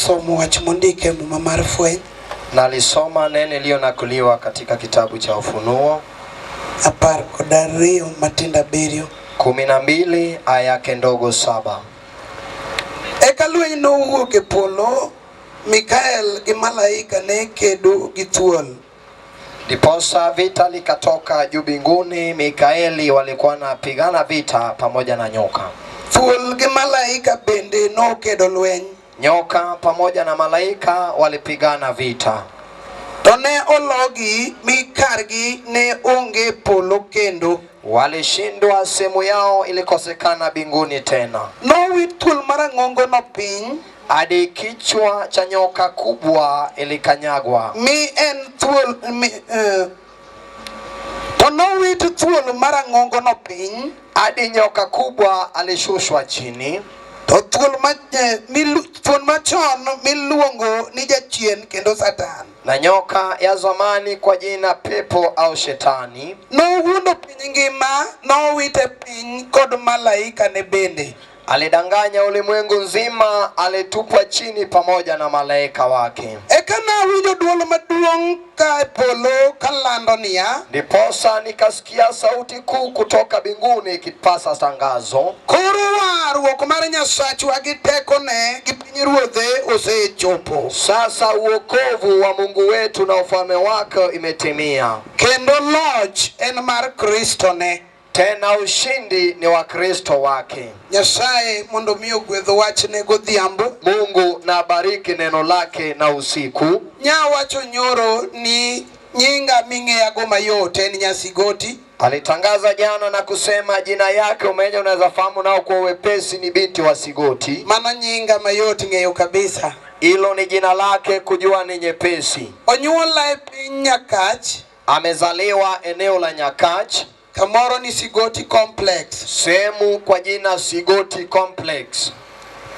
Asomo wach mondik e Muma mar Fweny Nalisoma neno iliyonakuliwa katika kitabu cha Ufunuo 12 matindo 7. 12 aya yake ndogo 7. Eka lweny nowuok e polo, Mikael gi malaika ne kedo gi thuol. Ndiposa vita likatoka juu mbinguni, Mikaeli walikuwa wanapigana vita pamoja na nyoka. Thuol gi malaika bende nokedo lweny. Nyoka pamoja na malaika walipigana vita. To ne ologi mi kargi ne onge polo kendo. Walishindwa, sehemu yao ilikosekana mbinguni tena. Nowit thuol marang'ongono piny Hadi kichwa cha nyoka kubwa ilikanyagwa. Mi en thuol mi, to nowit thuol marang'ongono piny Hadi nyoka kubwa alishushwa chini. To thuol ma, thuol machon miluongo ni jachien kendo Satan. Na nyoka ya zamani kwa jina pepo au shetani. Nowuondo piny ngima, nowite piny kod malaika ne bende. Alidanganya ulimwengu nzima, alitupwa chini pamoja na malaika wake. Eka nawinjo dwol maduong' ka e polo kalando niya, Ndiposa nikasikia sauti kuu kutoka mbinguni ikipasa tangazo, koro warruok mar Nyasachwa gi tekone gi pinyruodhe osechopo. Sasa uokovu wa Mungu wetu na ufalme wake imetimia, Kendo loch en mar Kristo ne. Tena ushindi ni wa Kristo wake. Nyasaye mondo mi ogwedh wachne godhiambo. Mungu na abariki neno lake na usiku. Nyawacho nyoro ni nyinga ming'eyago mayot en Nyasigoti. Alitangaza jana na kusema jina yake umenye unaweza fahamu nao kwa wepesi ni binti wa Sigoti. Mano nyinga mayot ng'eyo kabisa. Hilo ni jina lake, kujua ni nyepesi. Onyuola e piny Nyakach. Amezaliwa eneo la Nyakach. Kamoro ni Sigoti Complex. Sehemu kwa jina Sigoti Complex.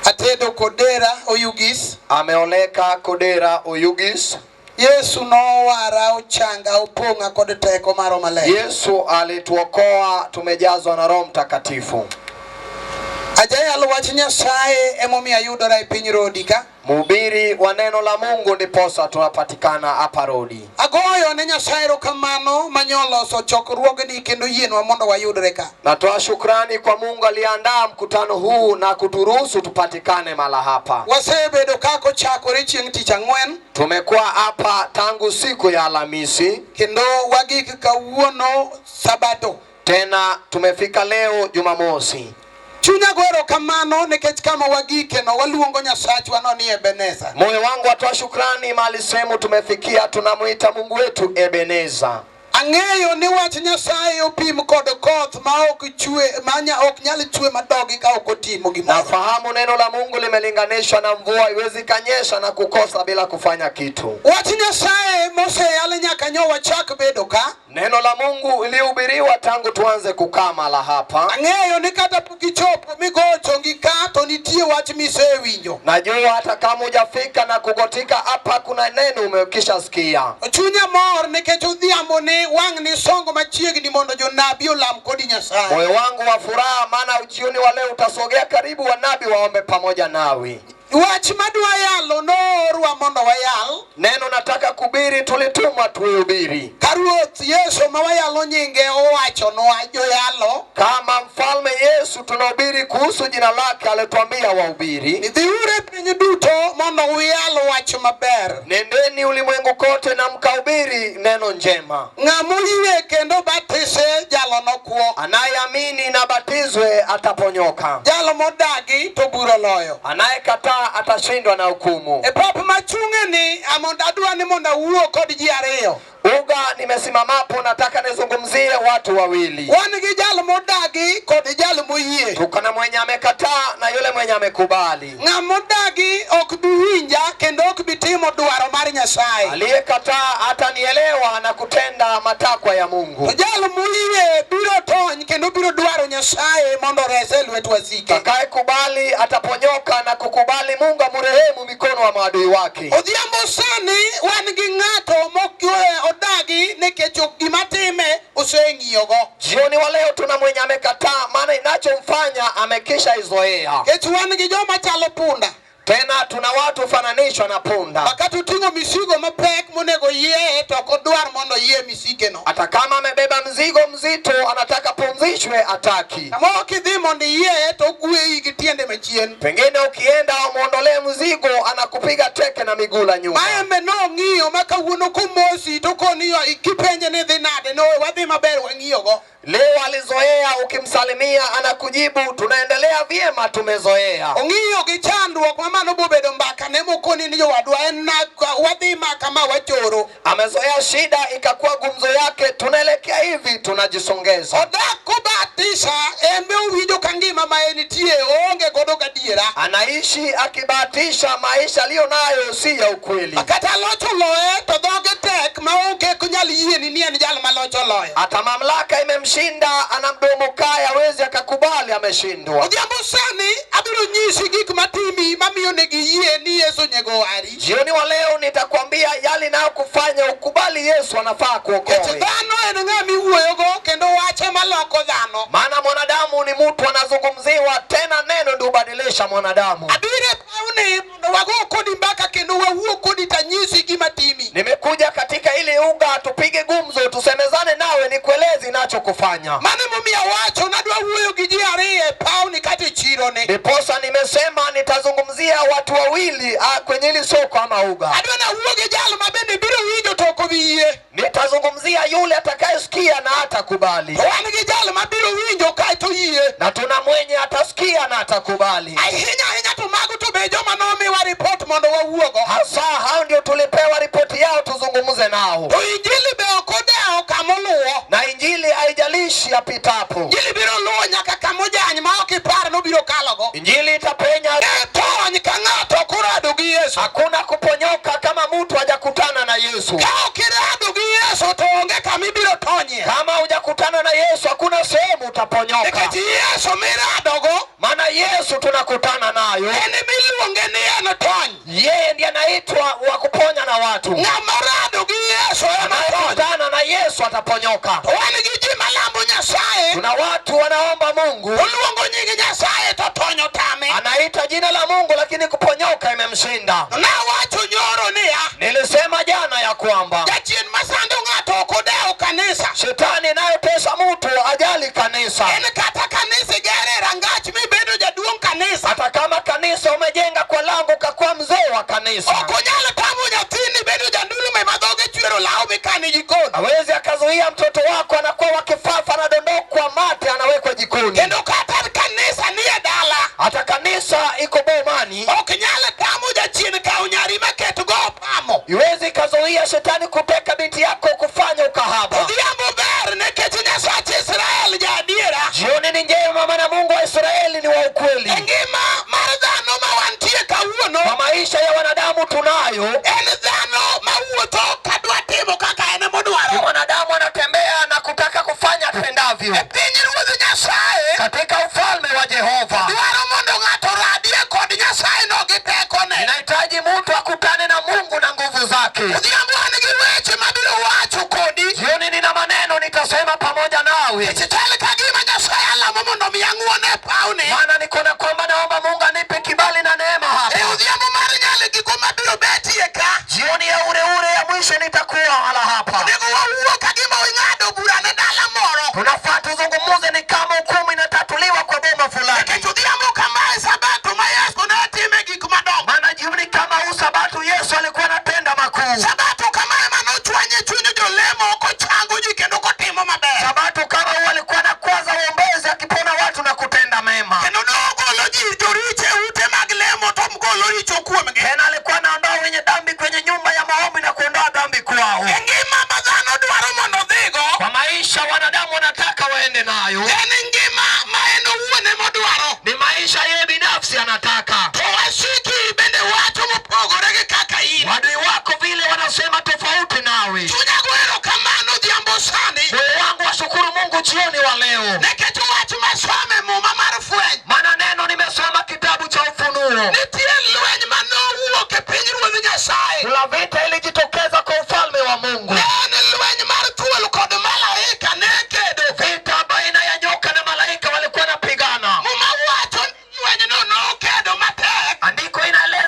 Atedo Kodera Oyugis. Ameoleka Kodera Oyugis. Yesu nowara ochanga opong'a kod teko mar Roho Maler. Yesu alituokoa, tumejazwa na Roho Mtakatifu. Ajayalo wach Nyasaye emomiyo ayudora e piny Rodi ka. Mhubiri wa neno la Mungu ndiposa tunapatikana hapa Rodi. Agoyo ne Nyasaye erokamano manyoloso chokruogni kendo yienwa mondo wayudre ka. Natoa shukrani kwa Mungu aliyeandaa mkutano huu na kuturuhusu tupatikane mahala hapa. Wasebedo kaka ochakore chieng' tich ang'wen. Tumekuwa hapa tangu siku ya Alhamisi. Kendo wagik kawuono Sabato. Tena tumefika leo Jumamosi. Chunya go erokamano nikech kama wagike no waluongo Nyasachwa no ni Ebeneza. Moyo wangu watoa shukrani mahali sehemu tumefikia, tunamuita Mungu wetu Ebeneza. Ang'eyo ni wach Nyasaye opim kod koth ma ok chwe, ma ok nyal chwe madogi ka ok otimo gimoro. Nafahamu neno la Mungu limelinganishwa na mvua, haiwezi kanyesha na kukosa bila kufanya kitu. Wach Nyasaye moseyal nyaka nyo wachak bedo ka. Neno la Mungu lilihubiriwa tangu tuanze kukaa mahala hapa. Ang'eyo ni kata pok ichopo migocho gi ka to nitie wach misewinjo. Najua hata kama hujafika na kugotika hapa kuna neno umekisha sikia. Chunya mor nikech odhiambo ni wang' ni songo machiegni mondo jonabi olam kodi Nyasaye. Moyo wangu wa furaha maana ujioni wa leo utasogea karibu wanabii waombe pamoja nawe. Wach madwa yalo noorwa mondo wayal. Neno nataka kuhubiri tulitumwa tuhubiri. Ka Ruoth Yesu ma wayalo nyinge owachonwa joyalo. Kama Mfalme Yesu tunahubiri kuhusu jina lake alituambia wahubiri. Ni dhiuru e piny duto mondo uyal wach maber. Nendeni ulimwengu kote na mkahubiri neno njema. Ng'ama oyie kendo batise jalo nokwo. Anayeamini na batizwe ataponyoka. Jalo modagi to bura loyo. Anayekataa atashindwa na hukumu. E pap machung'e ni amondo adwa ni mondo awuo kod ji ariyo. Uga nimesimamapo nataka nizungumzie watu wawili. Wan gi jal modagi kod jal moyie. Tuko na mwenye amekataa na yule mwenye amekubali. Ng'ama modagi ok bi winja kendo ok bi timo dwaro mar Nyasaye. Aliyekataa hatanielewa na kutenda matakwa ya Mungu. To jal moyie biro tony kendo biro dwaro Nyasaye mondo orese e lwet wasike. Atakayekubali ataponyoka na kukubali Mungu amrehemu mikono wa maadui wake. Odhiambo sani wan gi ng'ato odagi nikech gima time oseng'iyogo. Jioni wa leo tuna mwenye amekataa, maana inachomfanya amekisha izoea. Nikech wan gi joma chalo punda. Tena tuna watu fananishwa na punda. Wakati oting'o misigo mapek monego yie to ok odwar mondo oyie misigeno. Hata kama amebeba mzigo mzito, anataka pumzishwe, ataki. Samoro kidhi mondo iyie to ogweyi gi tiende machien. Pengine ukienda umwondolee mzigo, anakupiga teke na miguu la nyuma. Maembe nong'iyo ma kawuono komosi to koniyo kipenje ni dhi nade no wadhi maber wang'iyogo. Leo alizoea, ukimsalimia anakujibu tunaendelea vyema, tumezoea. Ong'iyo gi chandruok ma mano bobedo mbaka ne mokoni ni jowadwa en na wadhi ma kama wachoro. Amezoea shida ikakuwa gumzo yake, tunaelekea hivi, tunajisongeza. Odak kobatisha en be owinjo ka ngima ma entie oonge godo gadiera. Anaishi akibahatisha, maisha aliyo nayo si ya ukweli. Kata loch oloye to dhoge tek ma onge ok onyal yieni ni en jal ma loch oloyo. Hata mamlaka imemshinda, ana mdomo kaya, hawezi akakubali ameshindwa. Odhiambo sani abiro nyisi gik matimi mamiyo onego iyie ni Yesu onego wari. Jioni wa leo nitakwambia yale inayokufanya ukubali Yesu anafaa Nikech kuokoe. dhano en ng'ama iwuoyogo kendo wache maloko dhano. Maana mwanadamu ni mtu anazungumziwa, tena neno ndio hubadilisha mwanadamu. Abiro e pawni mondo wago kodi mbaka kendo wawuo kodi tanyisi gima timi. Nimekuja katika ili uga tupige gumzo, tusemezane nawe, nikueleze ninachokufanya. Mano emomiyo awacho nadwa wuoyo gi ji ariyo e pawni kata e chironi. Ndiposa nimesema nitazungumzia watu wawili kwenye hili soko ama uga. Adwa nawuo gi jal ma bende biro winjo to ok obi yie. Nitazungumzia yule atakayesikia na hatakubali, To wan gi jal ma biro winjo kaeto yie. na tuna mwenye atasikia na atakubali. Ahinya ahinya to mago to be joma nomiwa ripot mondo wawuogo. Hasa hao ndio tulipewa ripoti yao tuzungumze nao, To injili be ok odewo kamoluwo. na injili haijalishi apitapo. Injili biro luwo nyaka kamojany ma ok ipar nobiro kalogo. Injili itapenya. Ne tony ka ng'ato ok orado gi Yesu. Hakuna kuponyoka kama mtu hajakutana na Yesu. Ka ok irado gi Yesu to onge kama ibiro tonyie. Kama hujakutana na Yesu hakuna sehemu utaponyoka, Nikech Yesu miradogo maana Yesu tunakutana nayo. en miluonge ni en tony. Yeye ndiye anaitwa wa kuponya na watu. Ng'ama orado gi Yesu ema tony. Anayekutana na Yesu ataponyoka. To wan gi ji malamo Nyasaye, Kuna watu wanaomba Mungu, oluongo nying Nyasaye to tony otame. anaita jina la Mungu, lakini kuponyoka imemshinda. Nawacho nyoro niya, Nilisema jana ya kwamba jachien masando ng'ato ok odewo kanisa. shetani inayotesa mtu ajali kanisa. En kata kanisa igere e rangach mibedo jaduong' kanisa. Hata kama kanisa umejenga kwa lango ukakuwa mzee wa kanisa, Ok onyal tamo nyathini bedo jandulume ma dhoge chwero law mikane jikon. hawezi akazuia mtoto wako anakuwa wakifafa, anadondokwa mate, anawekwa jikoni. Kendo kata kanisa nie dala, Hata kanisa iko bomani, ok nyal tamo jachien kawo nyari maket go opamo. iwezi ikazuia shetani kuteka binti yako kufanya ukahaba. Odhiambo ber nikech Nyasach Israel jaadiera. Jioni ni njema, maana Mungu wa Israeli ni wa ukweli. E ngima mar dhano ma wantie kawuono, Kwa maisha ya wanadamu tunayo, en dhano mawuotho kadwa timo kaka en ni emodwaro. mwanadamu anatembea na kutaka kufanya atendavyo E piny Ruodh Nyasaye katika ufalme wa Jehova. dwaro mondo ng'ato oradie kod Nyasaye no gi tekone. Inahitaji mtu akutane na Mungu na nguvu zake. Odhiambo an gi weche mabiro wacho kodi. Jioni nina maneno nitasema pamoja nawe, Nikech chal ka gima Nyasaye alamo mondo mi ang'uon e pawni. maana nikona kwamba naomba Mungu anipe kibali na neema E hapa. odhiambo mar nyali giko mabiro betie ka. Jioni ya ureure ya mwisho nitakuwa wala hapa. Onego wawuo ka gima ing'ado bura ne dala moro. Tunafaa tuzungumuze, ni kama hukumu inatatuliwa kwa boma fulani. Nikech odhiambo kamae sabato ma Yesu ne time gik madongo. Maana jioni kama huu Sabato Yesu alikuwa anatenda makuu. Sabato kamae manochwanye chuny jolemo kochango ji kendo kotimo maber. Sabato kama huu alikuwa anakwaza uombezi akipona watu na kutenda mema. Kendo nogolo ji joricho e ute mag lemo to golo richo kuomgi. Tena alikuwa anaondoa wenye dhambi kwenye nyumba ya maombi na kuondoa dhambi kwao. E ngima ma dhano dwaro mondo odhigo, Kwa maisha wanadamu wanataka waende nayo, en ngima ma en owuon emodwaro. ni maisha yeye binafsi anataka. To wasiki bende wacho mopogore gi kaka in. Wadui wako vile wanasema tofauti nawe. Chunya go erokamano odhiambo sani Moyo wangu washukuru Mungu jioni wa leo, nikech wach masome muma mar fweny maana neno nimesoma kitabu cha Ufunuo. nitie lweny manowuok e piny Ruodh Nyasaye. Kuna vita ilijitokeza kwa ufalme wa Mungu, Ne en lweny mar thuol kod malaika ne kedo. vita baina ya nyoka na malaika walikuwa wanapigana. Muma wacho ni lwenyno nokedo matek. Andiko inaeleza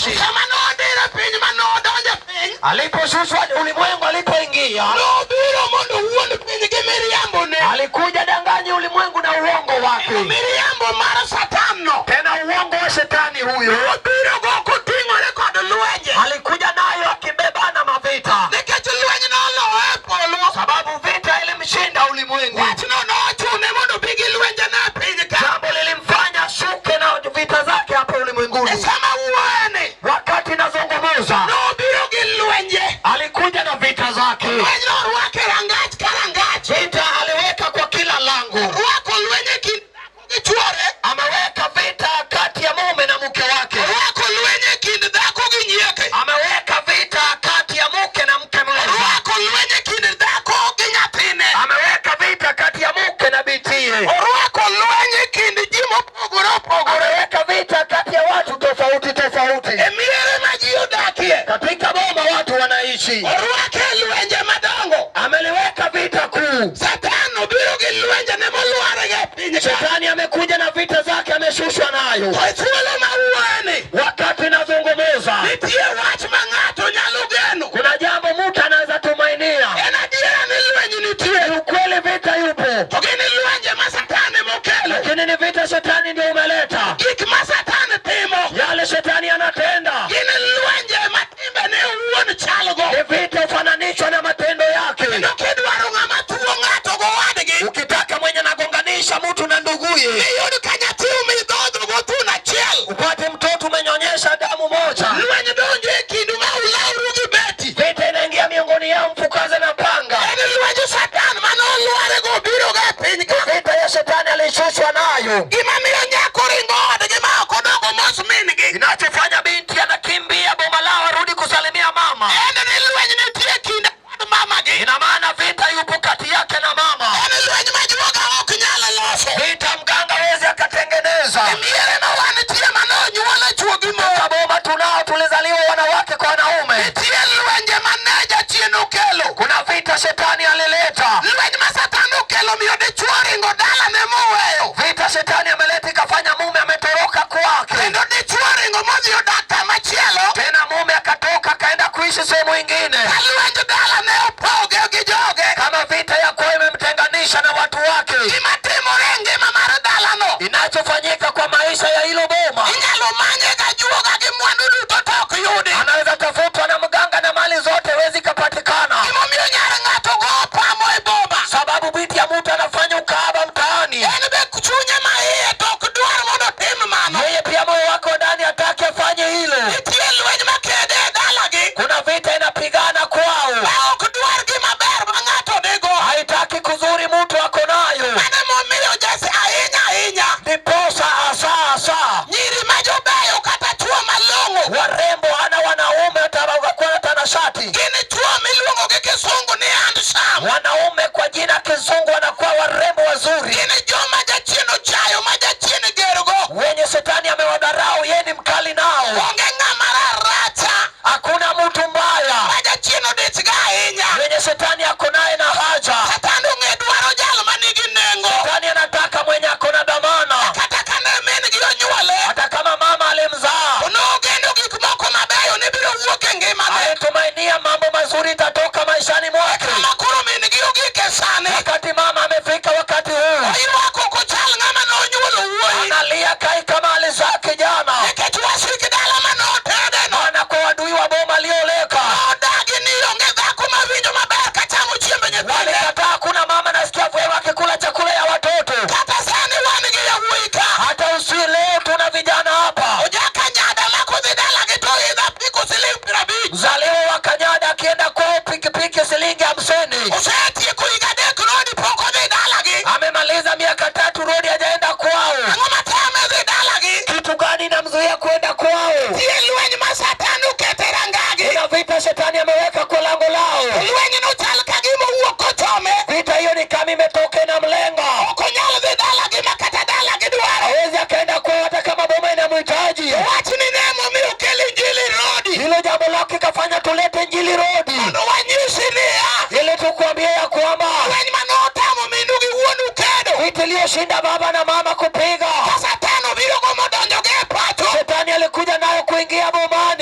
wanaishi. Sama nodire piny ma nodonjo piny, Aliposhushwa ulimwengu, alipoingia nobiro mondo owuond piny gi miriambone. Alikuja danganyi ulimwengu na uongo wake, Miriambo mar Satan no. Tena uongo wa shetani huyo. Nobiro go koting'ore kod lwenje. Alikuja nayo akibebana mavita, Nikech lweny noloye e polo. Sababu vita ilimshinda ulimwengu. Wachno nochune mondo obi gi lwenjene e piny ka. Jambo lilimfanya ashuke na vita zake hapa E ulimwenguni. sama wuoyeni, Wakati nazungumza, nobiro gi lwenje. Alikuja na vita zake. Lweny norwako e rangach ka rangach. Vita aliweka kwa kila lango. Orwako lweny e kind dhako gi chuore. Ameweka vita kati ya mume na mke wake. Orwako lweny e kind dhako gi nyieke. Ameweka vita kati ya mke na mke mwenza. Orwako lweny e kind dhako gi nyathine. Ameweka vita kati ya mke na bintiye. Orwako lweny e kind ji mopogore opogore. Ameweka vita kati ya watu tofauti tofauti. E miere ma ji odakie. Katika boma watu wanaishi. Orwake lwenje madongo. Ameliweka vita kuu. Satan obiro gi lwenjene molwar e piny ka. Shetani amekuja na vita zake, ameshushwa nayo. To e thuolo ma wuoyeni, Wakati nazungumza, nitie wach ma ng'ato nyalo geno. Kuna jambo mtu anaweza tumainia. En adiera ni lweny nitie. Ni ukweli vita yupo, To gin lwenje ma Satan emokelo. Lakini ni vita shetani ndio umeleta. Gik ma Satan timo, Yale shetani anatenda, gin lwenje ma timbene owuon chalgo. Ni vita ufananishwa na matendo yake. Kendo kidwaro ng'ama tuo ng'ato gowadgi, Ukitaka mwenye anagonganisha mtu na nduguye, iyud ka nyathi midhodho go thuno achiel. Upate mtoto umenyonyesha damu moja. Lweny donjo e kindu ma ulawru gi beti. Vita inaingia miongoni yao, mfukaze na panga. En lwenj Satan mane olwarego obirogo e piny ka. Vita ya shetani alishushwa nayo. Gima miyo nyako ringo odgi ma ok odogo mos min-gi. Inachofanya binti anakimbia boma lao arudi kusalimia mama. En ni lweny nitie e kinde kod mamagi. Ina maana vita yupo kati yake na mama. En lweny ma juoga ok nyal loso. Vita mganga hawezi akatengeneza. E miere ma wantie mane onyuole chwo gi mon. Katika boma tunao tulizaliwa wanawake kwa wanaume. Nitie lwenje mane jachien okelo. Kuna vita shetani alileta. Lweny ma Satan okelo miyo dichwo ringo dalane moweyo. Vita shetani ameleta ikafanya mume ametoroka kwake. Kendo dichwo ringo modhi odak kama chielo. Tena mume akatoka akaenda kuishi sehemu ingine. Ka lwenj dalane opoge gi joge. Kama vita ya kwao imemtenganisha na watu wake. Gima timore e ngima mar dalano, Inachofanyika kwa maisha ya hilo boma, inyalo manye ga juoga gi mwandu duto to ok yudi. Anaweza tafutwa na mganga na mali zote hawezi kapatikana. Gimomiyo nyar ng'ato go pamo e boma, Sababu binti ya mtu anafanya ukahaba mtaani. En be chunye ma iye to ok dwar mondo otim mano. Yeye pia moyo wake wa ndani hataki afanye hilo. Nitie lweny makede e dalagi Kuna vita inapigana kwao, ma ok dwar gima ber ma ng'ato nigo. Haitaki kuzuri mtu ako nayo. Mano emomiyo Jesse ahinya ahinya, Ndiposa asa asa nyiri ma jobeyo kata chwo malong'o warembo ana wanaume watakuwa tanashati. Gin chwo miluongo gi kisungu ni handsome. Wanaume kwa jina kizungu wanakuwa warembo wazuri, Gin joma jachien ochayo ma jachien gergo. Wenye shetani amewadharau, yeye ni mkali nao. Onge ng'ama raracha Hakuna mtu mbaya ma jachien odichga ahinya. mwenye shetani ako naye na haja. Satan ong'e dwaro jal manigi nengo. Shetani anataka mwenye ako na dhamana, Kata kane min gi onyuole, hata kama mama alimzaa, to nogeno gik moko mabeyo ne biro wuok e ngimane. Alitumainia mambo mazuri itatoka maishani mwake. Kama koro min gi ogik e sani, Wakati mama amefika wakati huu, oywak ok ochal ng'ama nonyuolo wuoyi. Analia kai kama alizaa kijana, Nikech wasik dala manotedeno maana kwa adui wa boma alioleka nodagi ni onge dhako mawinjo maber ka chamo chiembe nyithinde. Walikataa, kuna mama nasikia vyema akikula chakula ya watoto. Kata sani wan gi yawuoyi ka. Hata usi leo tuna vijana hapa. Ojaka nyada ma kodhi dalagi to idho apiko siling 50. Mzaliwa wa Kanyada akienda kwao pikipiki shilingi 50. Osetieko higa 3 rodi pok odhi dalagi. Amemaliza miaka 3 rodi hajaenda kwao. Ang'o matame dhi dalagi? Kitu gani inamzuia kwenda kwao? Nitie lweny ma Satan okete rangagi. Kuna vita shetani ameweka kwa lango lao. Lweny no chal ka gima owuok kochome. Vita hiyo ni kama imetoka inamlenga. Ok onyal dhi dalagi ma kata dalagi dwaro. Hawezi akaenda kwao hata kama boma inamhitaji. Wachni ne emomiyo okel injili rodi. Hilo jambo lake kafanya tulete injili rodi. Mondo wanyisi niya, Ili tukuambie ya kwamba lweny manotamo minu gi wuonu kedo, vita iliyoshinda baba na mama kupiga, ka Satan obiro go modonjo go e pacho, Shetani alikuja nayo kuingia bomani.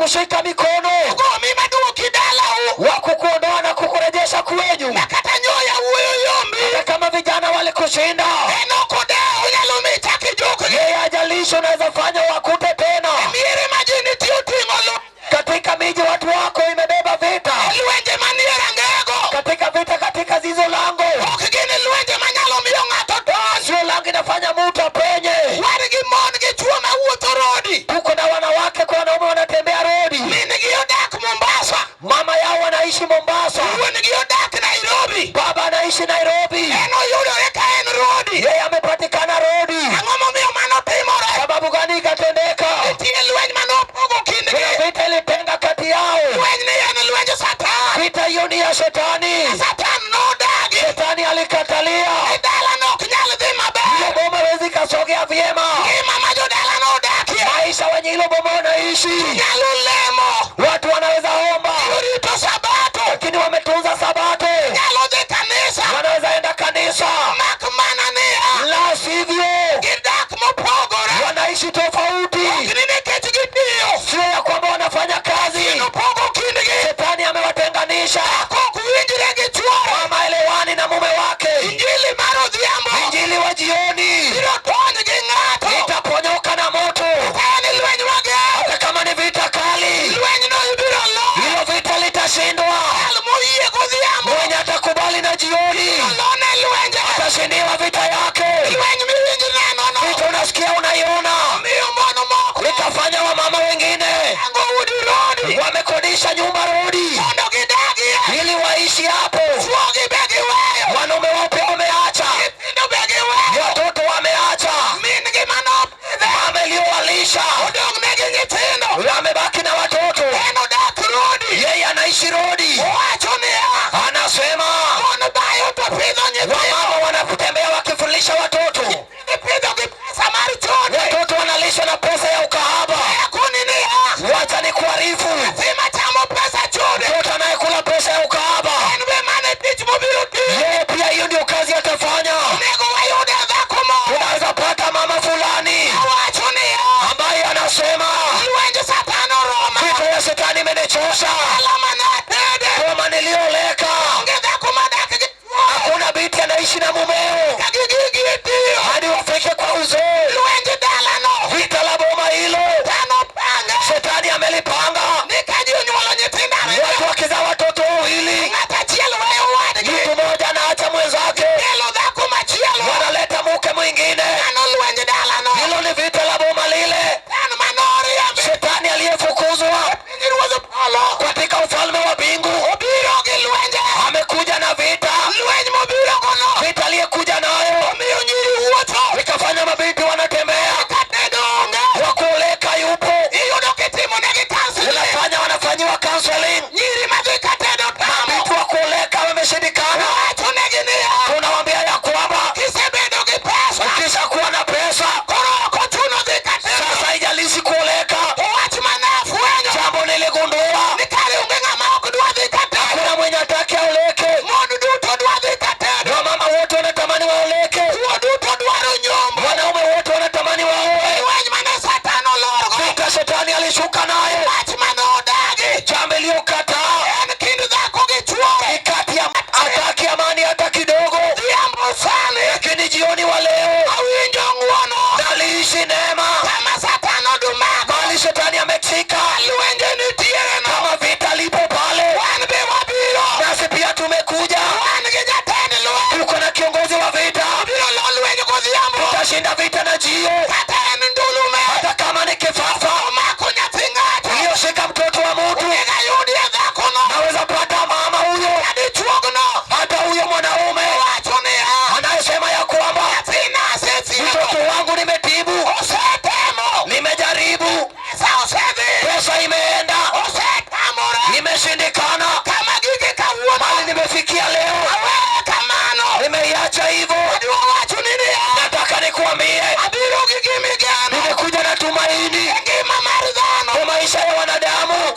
Waliokushika mikono, Gomi maduoki dalau. Wakukuondoa na kukurejesha kwenyu. Kata nyoya wuoyo yombi. Hata kama vijana walikushinda, En ok odewo onyalo mi ichak ijukgi. Yeye hajalishi, unaweza fanya wakute tena. Miere ma ji nitie oting'o lwenje. Katika miji watu wako imebeba vita, Lwenje manie rangego. Katika vita katika zizo lango, Ok gin lwenje manyalo miyo ng'ato donj. Sio lango inafanya mtu apenye. Wan gi mon gi chuo mawuotho rodi. Tuko na wanawake kwa wanaume wanatembea rodi. Min gi odak Mombasa. Mama yao wanaishi Mombasa, Wuon gi odak Nairobi. Baba anaishi Nairobi, En oyudore ka en rodi. Yeye amepatikana rodi. Ang'o momiyo mano timore? Sababu gani ikatendeka? Nitie lweny manopogo kindgi. Kuna vita ilitenga kati yao. Lweny ni en lwenj Satan. Vita hiyo ni ya shetani. Satan nodagi. Shetani alikatalia. Ni dalano ok nyal dhi maber. Hilo boma hawezi kasogea vyema. Ngima ma jodalano odakie. Maisha wenye hilo boma wanaishi. Nyalo lemo. Watu wanaweza omba, Orito sabato. Lakini wametunza sabato. Nyalo dhi kanisa. Wanaweza enda kanisa, Mak mana niya. la sivyo Gidak mopogore. Wanaishi tofauti. Ok ni nikech gitiyo. Sio ya kwamba wanafanya kazi. Opogo kindgi. Shetani amewatenganisha. Ok winjre gi chuore. Mama elewani na mume wake. Injili mar odhiambo. Injili wa jioni Biro tony gi ng'ato. Itaponyoka na moto. En lweny mager. Hata kama ni vita kali, Lweny no ibiro lo. Hilo vita litashindwa. Jal moyie godhiambo. Mwenye atakubali na jioni Lone lwenje. Atashindiwa vita yake. Lweny miwinj neno no. Vita unasikia unaiona, Miyo mon moko. Itafanya wamama wengine Pango udi rodi. Wamekodisha nyumba rodi Mondo gidagie. Ili waishi hapo. Chuogi be giweyo. Wanaume wao pia wameacha, Nyithindo be giweyo. Watoto wameacha, Min gi manopidhe. Mama iliyowalisha Odong' negi nyithindo. Wamebaki na watoto. En odak rodi. Yeye anaishi rodi. Owacho niya. Anasema Mon bayo to pidho nyithindo. Wamama wanatembea wakifundisha watoto. Gipidho gi pesa mar chode. Watoto wanalishwa na pesa ya ukahaba. Akoni niya. Wacha nikuarifu. Nyathi machamo pesa chode. Mtoto anayekula pesa ya ukahaba. En be mane tich mobiro tiyo. Yeye pia hiyo ndio kazi atafanya. Onego wayude dhako moro. Tunaweza pata mama fulani Owacho niya. ambaye anasema Lwenj Satan oroma. Vita ya shetani imenichosha. Dala manatede. Boma niliyoleka. Onge dhako madak gi chuore. Hakuna binti anaishi na mumeo. Ka gigigi tiyo. Hadi wafike kwa uzee. Lwenj dalano. Vita la boma hilo. Satan opange. Shetani amelipanga. Ni ka ji onyuolo nyithindo ariyo. Watu wakizaa watoto wawili. Ng'at achiel weyo wadgi. Mtu mmoja anaacha mwenzake. Kelo dhako machielo. Wanaleta mke mwingine. Mano lwenj dalano. Hilo ni vita la boma lile. Satan manoriembi. Shetani aliyefukuzwa Pinyruodh polo. Katika ufalme wa mbingu. Obiro gi lwenje. Amekuja na vita. Lweny mobiro gono. Vita aliyekuja nayo. Omiyo nyiri wuotho. Ikafanya mabinti wanatembea. Katedo onge. Wakuoleka yupo. Iyudo kitimo negi counseling. Inafanya wanafanyiwa counseling. Nyiri madhi katedo tamo. Mabinti wa kuoleka wameshindikana. Wacho negi niya. Tunawaambia ya kwamba Kisebedo gi pesa. Ukishakuwa na pesa. Koro ok ochuno dhi katedo. Sasa haijalishi kuoleka. To wach manafwenyo. Jambo niligundua. Ni kare onge ng'ama ok dwa dhi katedo. Hakuna mwenye hataki aoleke. Mon duto dwa dhi katedo. Wamama wote wanatamani waoleke. Chwo duto dwaro nyombo. Wanaume wote wanatamani waoe. Lweny mane Satan olorgo. Vita shetani alishuka nayo. Wach mane odagi. Jambo iliyokataa. En kind dhako gi chuore. Ni kati ya hataki amani hata kidogo. Odhiambo sani. Lakini jioni wa leo Awinjo ng'uono. Naliishi neema. Kama Satan odumako. Bali shetani amechika. Lwenje nitiere no. Kama vita lipo pale. Wan be wabiro. Nasi pia tumekuja. Wan gi jatend lweny. Tuko na kiongozi wa vita. Wabiro lo lweny godhiambo. Tutashinda vita na jio. Kata en ndulume. Hata kama ni kifafa. Omako nyathi ng'ato. Iliyoshika mtoto wa mtu. Onego ayudie dhakono. Naweza pata mama huyo. Kadichuogno. Hata huyo mwanaume. Owacho niya. Anayesema ya kwamba Nyathina asethiedho. mtoto wangu nimetibu. Osetemo. Nimejaribu. Pesa osedhi. Pesa imeenda. Osetamore. Nimeshindikana. Kama gige kawuono. Mali nimefikia leo. Aweye kamano. Nimeiacha hivyo. Adwa wacho ni niya. Nataka nikuambie. Abiro gi gimigeno. Nimekuja na tumaini. E ngima mar dhano. Kwa maisha ya wanadamu.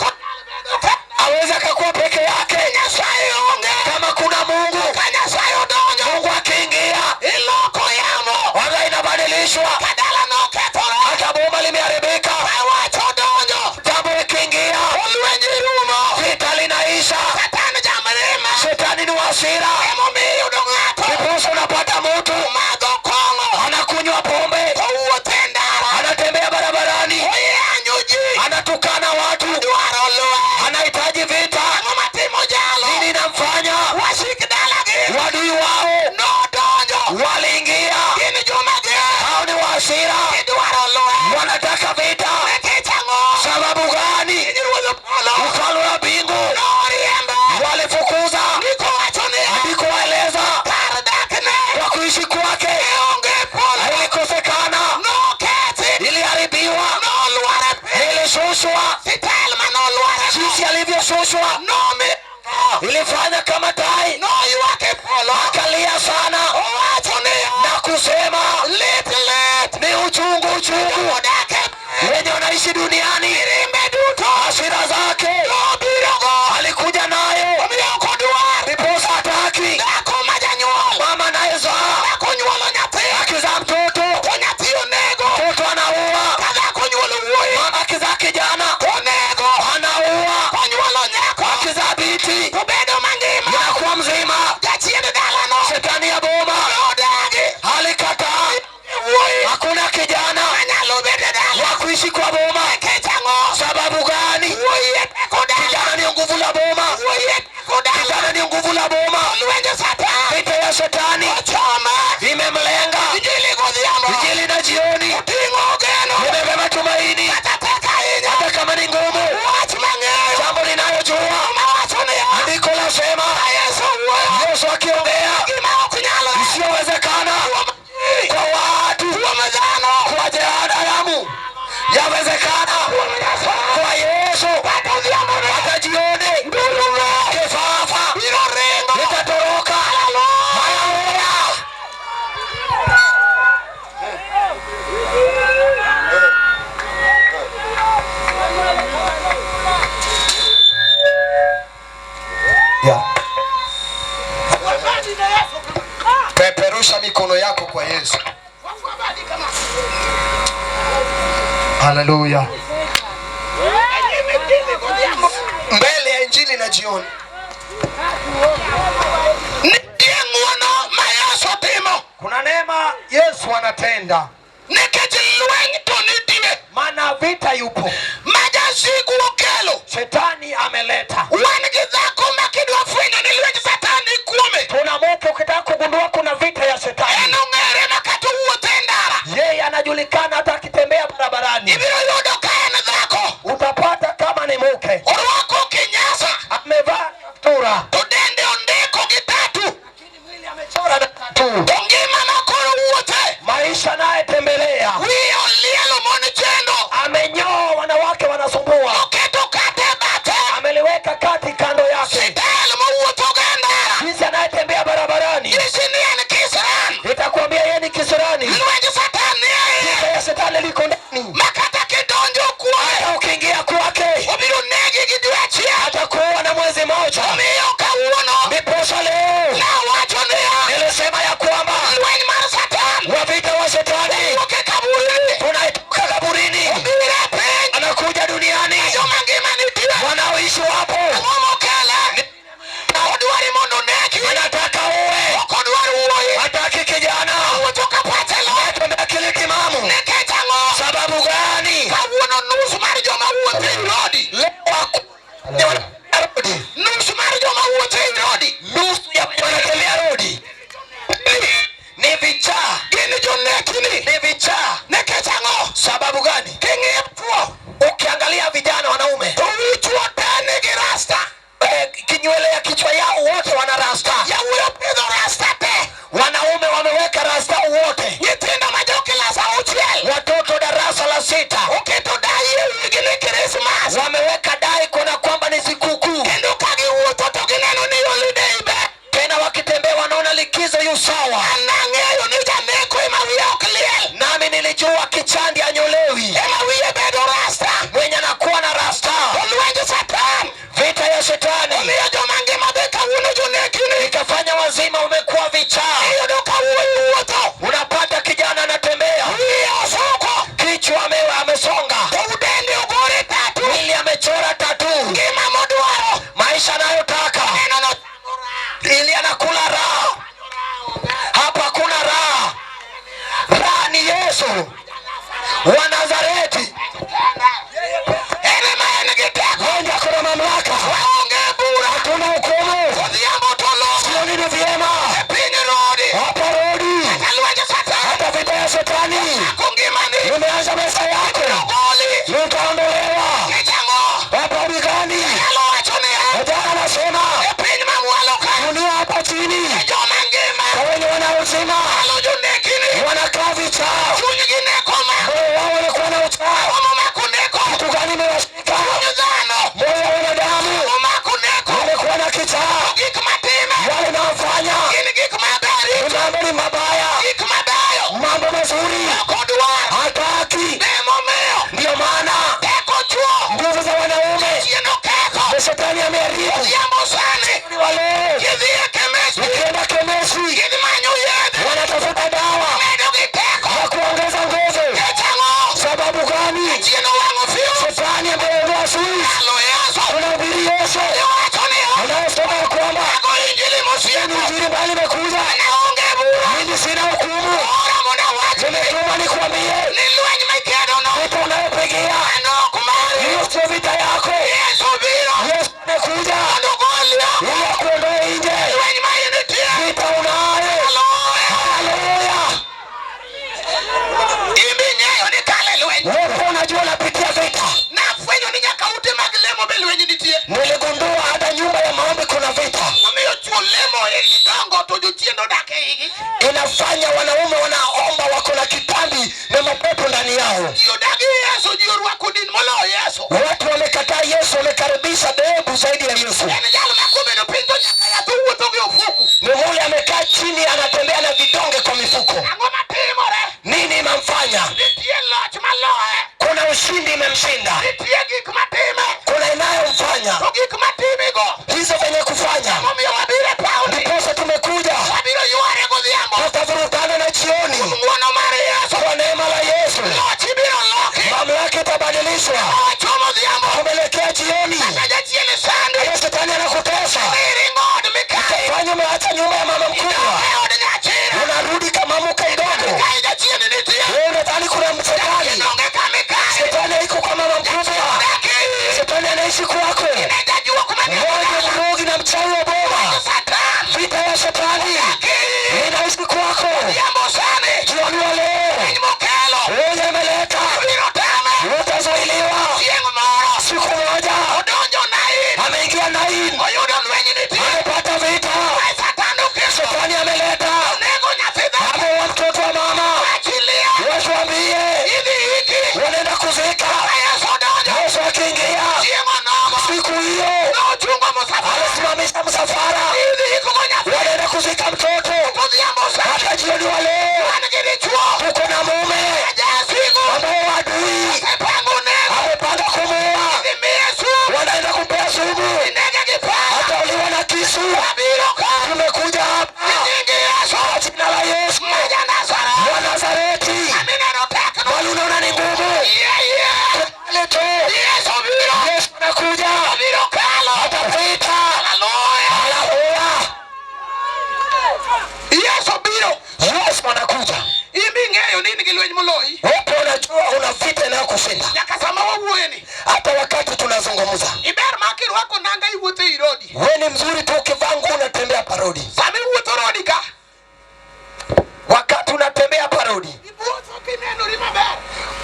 Aweza akakuwa peke yake. Nyasaye onge. Kama kuna Mungu. Ka Nyasaye odonjo. Mungu akiingia. Iloko yamo. Wala inabadilishwa. Ka dala nokethore. Hata boma limeharibika. Ka wach odonjo. Jambo ikiingia. hasira. Emomiyo iyudo ng'ato Ndiposa unapata mtu madho kong'o, anakunywa pombe, owuotho e ndara, anatembea barabarani, oyanyo ji, anatukana watu, dwaro lweny. anahitaji vita. Ang'o matimo jalo? Nini inamfanya? Wasik dalagi Wadui wao nodonjo, waliingia, gin joma ger, hao ni wa hasira, gidwaro lweny. wanataka vita. Nikech ang'o? Sababu gani? Pinyruodh polo Ufalme wa mbingu noriembe. walifukuza. Ndiko wacho niya, Andiko waeleza kar dakne kwa kuishi kwake ne onge polo, ilikosekana, nokethi, iliharibiwa, nolwar e piny. ilishushwa. Sitel manolwar e Jinsi alivyoshushwa nomi ilifanya kama tai, noywak e polo, akalia sana owacho niya, na kusema lit lit, ni uchungu, uchungu odak e piny. wenye wanaishi duniani. Mirimbe duto Hasira zake nobirogo, alikuja nayo, omiyo ok odwar ndiposa hataki dhako ma janyuol. mama anayezaa Dhako nyuolo nyathi, akizaa mtoto, to nyathi onego. mtoto anaua. Ka dhako nyuolo wuoyi, Mama akizaa kijana to onego. anaua, Konyuolo nyako, akizaa binti to bedo mangima. inakuwa mzima. Jachien dalano Shetani ya boma nodagi alikataa, wuoyi hakuna kijana manyalo bedo e dala. wa kuishi kwa boma. Nikech ang'o? Sababu gani? Wuoyi e teko dala. Kijana ni nguvu la boma, Wuoyi e teko dala. kijana ni nguvu la boma. Lwenj Satan Vita ya shetani ochome. imemlenga. Injili godhiambo Injili na jioni oting'o geno. imebeba tumaini, Kata tek ahinya. hata kama ni ngumu. Wach mang'eyo Jambo ninayojua, mawacho niya, andiko lasema, ka Yesu wuoyo, Yesu akiongea gima ok nyalre isiyowezekana kuom ji, kwa watu, kuom dhano, kwa wanadamu yawezekana kuom Nyasaye. kwa Yesu. Kata odhiambono Hata jioni ndulume kifafa biro ringo. litatoroka. Haleluya! Yeah. Peperusha mikono yako kwa Yesu. Haleluya. Mbele ya injili na jioni Nitie ng'wono ma Yesu timo kuna neema Yesu anatenda, nikech lweny to nitie maana vita yupo, ma jasigu okelo. shetani ameleta. Wan gi dhako ma kidwa fwenyo ni lwenj Satan ni kuome, Tuna mke, ukitaka kugundua kuna vita ya en shetani, ong'ere ma kata owuotho e ndara yeye anajulikana hata akitembea barabarani, ibiro yudo ka en dhako utapata kama ni mke orwako kinyasa amevaa kaptura, to dende ondiko gi tatu mwili amechora na tatu, to ngima ma koro wuothe maisha naye tembelea, wiye olielo mon chendo amenyoa, wanawake wanasumbua, oketo kate e bathe ameliweka kati kando yake, sitel mowuothogo e ndara jinsi anayetembea barabarani nyisi ni en kisran. itakuambia yeye ni kisirani. Lwenj Satan ni e Vita iye ya shetani liko ndani, ma kata kidonjo kuome hata ukiingia kwake obiro negi gi dwe achiel. atakuua na mwezi moja. Omiyo kawuono Ndiposa leo nawacho niya, nilisema ya kwamba lweny mar Satan wa vita wa shetani wuok e kaburi tunaitoka kaburini, obiro e piny. anakuja duniani, Joma ngima nitie wanaoishi wapo, ang'o mokele? Odwari mondo onegi, anataka uwe, ok odwar wuoyi. hataki kijana Wuotho ka pache lor atembea akili timamu. nikech ang'o? Sababu gani? Kawuono nus mar joma wuotho e rodi, Leo rodi, nus mar joma wuotho e rodi nusu ya wenye wanatembea rodi ni vichaa, gin jonekni. ni vichaa. Nikech ang'o? Sababu gani? King'iyo chuo Ukiangalia vijana wanaume to wi chuo te nigi rasta, kinywele ya kichwa yao wote wana rasta, yawuoyi opidho rasta te, wanaume wameweka rasta wote, nyithindo ma jo kilas auchiel watoto darasa la sita oketo dai e wigi ni Krismas, wameweka dai kuona kwamba ni sikukuu. kendo ka giwuotho to gineno ni holiday ber. Tena wakitembea wanaona likizo yu sawa. An nang'eyo ni janeko ema wiye ok liel, Nami nilijua kichandi anyolewi, ema wiye bedo rasta. mwenye anakuwa na rasta. To lwenj Satan Vita ya shetani omiyo joma ngima be kawuono jonekni. ikafanya wazima umekuwa vichaa. Iyudo ka wuoyi wuotho, Unapata kijana anatembea, wiye osuko, kichwa amesonga, to dende ogore tatu, mwili amechora tatu, ngima modwaro maisha anayotaka neno no ili anakuwa Wa Nazareti. En ema en gi teko. Yeye ako na mamlaka. Waonge bura. Hatuna hukumu. Odhiambo to long'o. Jioni ni vyema. E piny rodi. Hapa rodi. Kata lwenje Satan. Hata vita ya shetani Ako ngimani. imeanza maisha yako, Goli. utaondolewa. Nikech ang'o? Hapa bigani. Nyalo wacho niya. Jana anasema E piny mamwalo ka. dunia hapa chini, E joma ngima. kwa wenye wana uzima Ndalo jonekini. wanakaa vichaa, Chunygi neko ma. moyo wao walikuwa na uchaa. Romo mako neko. Kitu gani imewashika? Chuny dhano. Moyo wa wanadamu Omako neko. umekuwa na kichaa. Gik matime. Yale unayofanya Gin gik maber. ni mambo ni mabaya, Gik mabeyo. mambo mazuri Ok odwar. hataki. Emomiyo. Ndiyo maana Teko chuo. nguvu za wanaume Chien oketho. na shetani ameharibu. Odhiambo sani. Ni wale Gidhi e chemistry. ukienda chemistry Gidhi manyo yedhe. wanatafuta dawa Medo gi teko. ya kuongeza nguvu. Nikech ang'o? Sababu gani? Chien owang'o fiu. Shetani ameondoa suluhu. Ndalo Yesu. Tunahubiri Yesu Iwacho niya. anayesema ya kwamba Mago injili mosieko. injili mbali imekuja, Naonge bura. mimi sina hukumu. Ora mondo awachni. Nimetuma nikuambie Ni lweny mikedono. vita unayopigia Mano ok mari. hiyo sio vita yako. Yesu biro. Yesu amekuja Mondo ogoli oko. ili akuondoe nje. Lweny ma in itie. Vita unayo. Haleluya. Haleluya! In be ing'eyo ni kale lweny. Wewe unajua unapitia vita. Nafwenyo ni nyaka ute mag lemo be lweny nitie. Niligundua hata nyumba ya maombi kuna vita. Omiyo chuo lemo e gidongo to jochien odak e igi. Inafanya wanaume wanaomba wako na kitambi na mapepo ndani yao. Ji odagi Yesu, ji orwako din moloyo Yesu. Watu wamekataa Yesu, wamekaribisha dhehebu zaidi ya Yesu. En jal ma kobedo piny to nyaka yath owuotho gi ofuku. Ni yule amekaa chini anatembea na vidonge kwa mifuko. Ang'o matimore? Nini inamfanya? Nitie loch maloye. Kuna ushindi imemshinda, Nitie gik matime. kuna inayomfanya To gik matimigo hizo venye kufanya. omiyo wabiro e pawni. Ndiposa tumekuja, Wabiro yware godhiambo. tutavurutana na jioni Ng'wono mar Yesu. kwa neema la Yesu. Loch ibiro loki. Mamlaka itabadilishwa. Wachomo odhiambo. Tumeelekea jioni, Kata jachien sandi. kama shetani anakutesa Iringo od Mikayi. fanya, umeacha nyumba ya mama Idok mkubwa, e od nyachira. unarudi kama mke mdogo. Mikayi jachien nitie. Wewe unadhani kuna shetani? Jachien onge ka Mikayi. Shetani haiko kwa mama mkubwa, Odak e iyi. shetani anaishi kwako. Ne jajuok mane Wewe ni mrogi na mchawi wa boma. Satan. Vita ya shetani Odak e iyi. inaishi kwako. Odhiambo sani. Jioni wa leo Piny mokelo. wewe ameleta, Ibiro tame. utazuiliwa. Chieng' moro. Siku moja Odonjo Nain. ameingia Nain, Oyudo lweny nitie. amepata vita. Kae Satan okelo. Shetani ameleta, Onego nyathi dhako. ameua mtoto wa mama. Achilia. Watuambie Idhi iki. wanaenda kuzika. Ka Yesu odonjo. Yesu akiingia Chieng' onogo. siku hiyo Nochungo msafara. alisimamisha msafara, Idhi iko nyathi. wanaenda kuzika mtoto. Odhiambo sani. Hata jioni wa leo Wan gi dichuo. tuko na mume Jasigu. ambao adui Osepango nego. amepanga kumuua, Idhi miye sum. wanaenda kumpea sumu, Inege gi pala. atauliwa na kisu. Wabiro ka. Tumekuja hapa Nying Yesu. kwa jina la Yesu Ma ja Nazareth. wa Nazareti, Amineno tekno. bali unaona ni ngumu Yie yie. pale tu. Yesu biro. Yesu anakuja, Obiro kalo. atapita. Haleluya. Haleluya! Yesu biro. Yesu anakuja. In be ing'eyo ni in gi lweny moloyi. Wapo unajua una vita inayokushinda Nyaka sama wawuoyeni. hata wakati tunazungumza. Iber ma kirwako nanga iwuotho ei rodi. We ni mzuri tu, ukivaa nguo unatembea parodi. Sama iwuotho rodi ka. Wakati unatembea parodi, Iwuotho kinenori maber.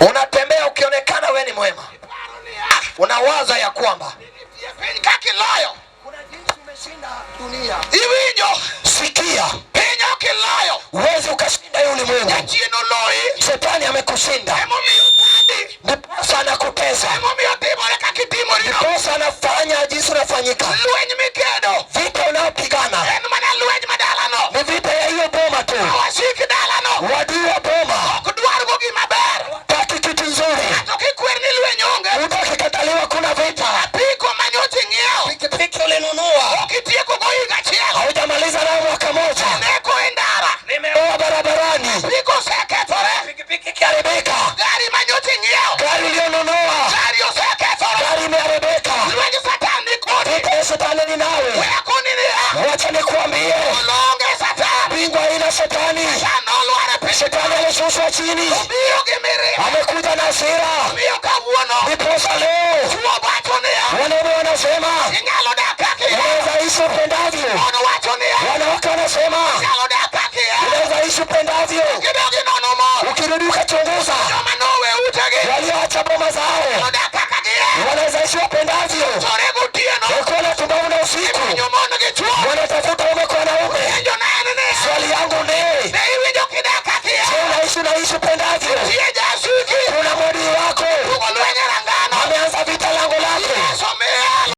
unatembea ukionekana we ni mwema, Iparo ni ah. unawaza ya kwamba Nitie piny kaka iloyo. kuna jinsi umeshinda dunia. Iwinjo. Sikia, Piny ok iloyo. huwezi ukashinda hii ulimwengu. Jachien oloyi. Shetani amekushinda, Emomiyo sandi. ndiposa anakutesa, Emomiyo timore kaka itimorino. ndiposa anafanya jinsi unafanyika. Lweny mikedo. Vita unayopigana En mana lweny madalano. ni vita ya hiyo boma tu. Wasik dalano. Wadui wa boma Ok dwargo gima ber. taki kitu nzuri, To kikwer ni lweny onge. utakikataliwa. Kuna vita. Apiko manyocha ing'iewo. Pikipiki ulinunua, Ok itieko go higa achiel. haujamaliza nayo mwaka moja, Neko e ndara. nimeoa barabarani, Apiko osekethore. pikipiki ikiharibika, Gari manyocha ing'iewo. gari ulionunua, Gari osekethore. gari imeharibika. Lweny Satan ni kodi. Vita ya shetani ni nawe. We akoni niya. Wacha nikuambie, Olonge Satan. bingwa ina shetani. Satan nolwar e piny. Shetani alishushwa chini, Obiro gi mirima. Umekuja na hasira. Omiyo kawuono Ndiposa leo chwo wacho niya, wanaume wanasema inyalo dak kaka ia. unaweza ishi upendavyo. Mon wacho niya, Wanawake wanasema inyalo dak kaka ia. unaweza ishi upendavyo. Kidok inono mos, Ukirudi ukachunguza, joma nowe utegi walioacha boma zao inyalo dak kaka gia. wanaweza ishi wapendavyo. Chore gotieno, Walikuwa wanatumbavu na usiku, imanyo mon gi chwo. wanatafuta ume kwa wanaume. Penjo na en ni, Swali yangu ni be iwinjo kidak kaka ia? je, unaishi unaishi upendavyo?